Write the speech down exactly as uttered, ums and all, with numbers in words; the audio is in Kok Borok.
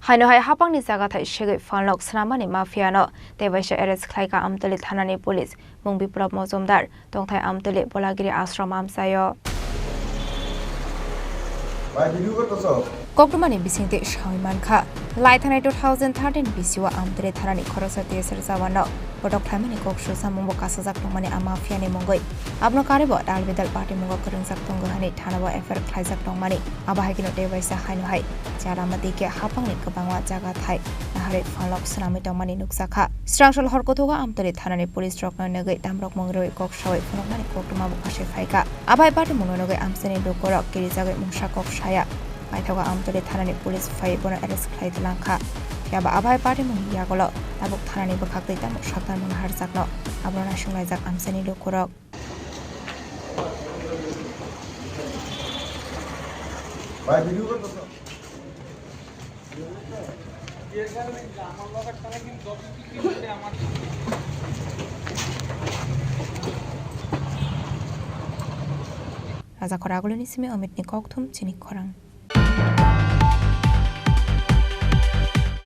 Haino hai hapangni jagathai segwi phalnok swnamani mafia no tei waisa arrest khlaikha Amtwlwi thanani police, mung Biplab Mojumdar, tongthai Amtwlwi Bolagiri Ashram amchaio. Koktwmani bisingtwi sawi mankha, lai thanai two thousand thirteen bisio Amtwlwi thanani khoroksa T S R jawan no kotok khlaimani kok sujamungbo kasajak tongmani a mafiani mungwi. Abono karwibo dal bidal party mungo kwrwngjak tongo hwnwi thanao F I R khlaijak tongmani. Abo hai kheno tei waisa haino hai Chalamati khe hapangni kwbangma jaga thai naharwi phalnok swnamwi tongmani nukjakha. Srangsol hor kothogo Amtwlwi thanani police rokno nugwi tamrok mung rwi kok sawi phunukmani koktwmabo kasui phaikha. Abo hai party mungno nugwi amchaini lukurok kirijagwi mungsa kok saya. Paithago Amtwlwi thanani police phai bono arrest khlai langkha. Phiya ba abo hai party mungni yagulo tabuk thanani bwkhaktwi tamo saktarmung naharjakno abono naisinglaijak amchaini lukurok. Raja Khoraguluni simi Omitni kokthum chini khorang.